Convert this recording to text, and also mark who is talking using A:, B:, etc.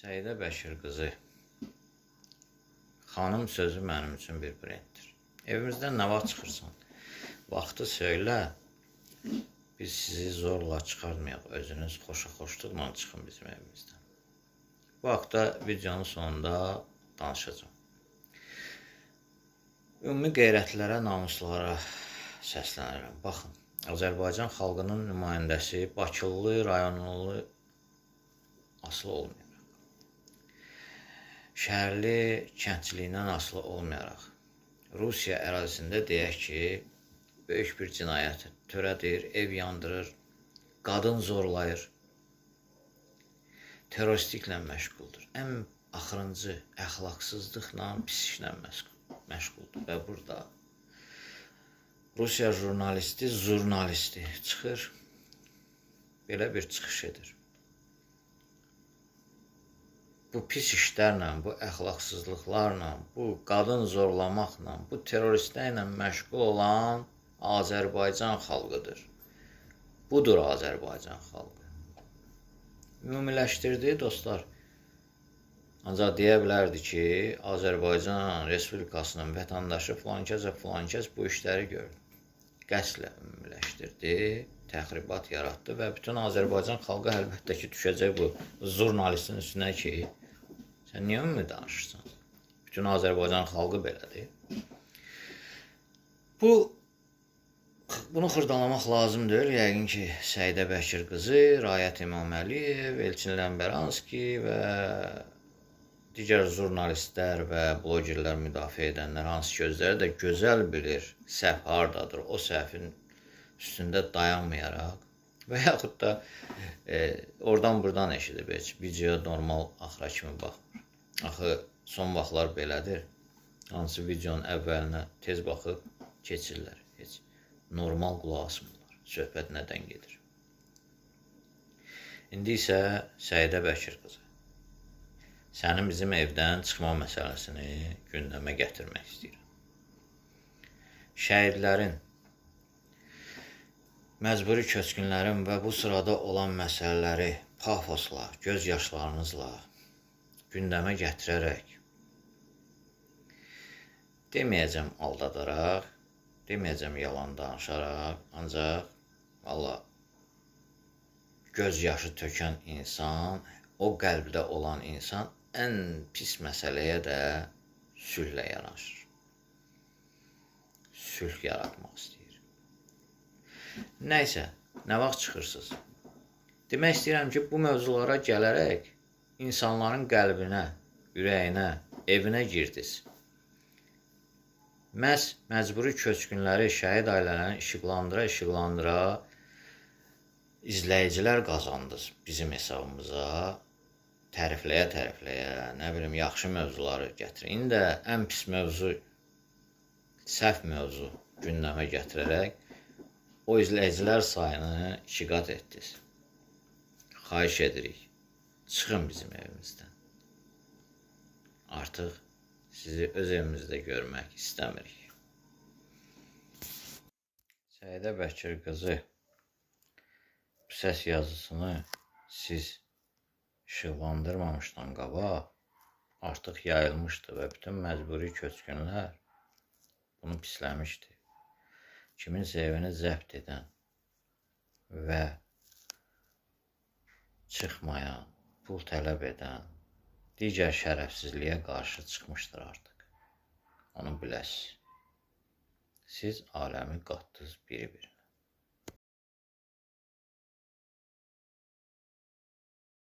A: Səidə Bəşir qızı, xanım sözü mənim üçün bir brenddir. Evimizdən nə vaxt çıxırsan? Vaxtı söylə, biz sizi zorla çıxartmayaq, özünüz xoşa-xoşluqla çıxın bizim evimizdən. Bu haqda videonun sonunda danışacağam. Ümumi qeyrətlərə, namuslara səslənirəm. Baxın, Azərbaycan xalqının nümayəndəsi Bakılı, rayonlu asılı olmayaraq, şəhərli, kəndçiliyindən asılı olmayaraq, Rusiya ərazisində deyək ki, böyük bir cinayət törədir, ev yandırır, qadın zorlayır, terroristliklə məşğuldur. Ən axırıncı əxlaqsızlıqla, pisliklə məşğuldur və burada Rusiya jurnalisti, zurnalisti çıxır, belə bir çıxış edir. Bu pis işlərlə, bu əxlaqsızlıqlarla, bu qadın zorlamaqla, bu terroristlərlə məşğul olan Azərbaycan xalqıdır. Budur Azərbaycan xalqı. Ümumiləşdirdi dostlar. Ancaq deyə bilərdi ki, Azərbaycan Respublikasının vətəndaşı filankəsə filankəs bu işləri gördü. Qəslə ümumiləşdirdi, təxribat yaratdı və bütün Azərbaycan xalqı əlbəttə ki, düşəcək bu jurnalistin üstünə ki, sən niyə ümumi danışırsan? Bütün Azərbaycan xalqı belədir. Bunu xırdalamaq lazım deyil. Yəqin ki, Səidə Bəkir qızı, Rayət İmaməliyev, Elçin Ləmbəranski və digər jurnalistlər və blogerlər müdafiə edənlər, hansı ki, özləri də gözəl bilir səhv hardadır, o səhvin üstündə dayanmayaraq və yaxud da oradan buradan eşidib, heç videoya normal axıra kimi baxmır. Axı son vaxtlar belədir. Hansı videonun əvvəlinə tez baxıb keçirlər. Heç normal qulaq asmırlar. Söhbət nədən gedir? İndi isə Səidə Bəkir qızı, sənin bizim evdən çıxma məsələsini gündəmə gətirmək istəyirəm. Şəhidlərin, məcburi köçkünlərin və bu sırada olan məsələləri pafosla, göz yaşlarınızla gündəmə gətirərək, deməyəcəm aldadaraq, deməyəcəm yalan danışaraq, ancaq valla göz yaşı tökən insan, o qəlbdə olan insan ən pis məsələyə də sülhlə yanaşır. Sülh yaratmaq istəyir. Nəysə, nə vaxt çıxırsınız? Demək istəyirəm ki, bu mövzulara gələrək insanların qəlbinə, ürəyinə, evinə girdiniz. Məhz məcburi köçkünləri, şəhid ailələrini işıqlandıra izləyicilər qazandınız bizim hesabımıza. Tərifləyə-tərifləyə, nə bilim, yaxşı mövzuları gətirin. İndi də ən pis mövzu, səhv mövzu gündəmə gətirərək o izləyicilər sayını 2 qat etdiniz. Xahiş edirik, çıxın bizim evimizdən. Artıq sizi öz evimizdə görmək istəmirik. Səidə Bəkir qızı, bu səs yazısını siz işıqlandırmamışdan qabaq artıq yayılmışdı və bütün məcburi köçkünlər bunu pisləmişdi. Kiminsə evini zəbt edən və çıxmayan, pul tələb edən digər şərəfsizliyə qarşı çıxmışdır artıq. Onu biləsiniz. Siz aləmi qatdınız biri-birinə.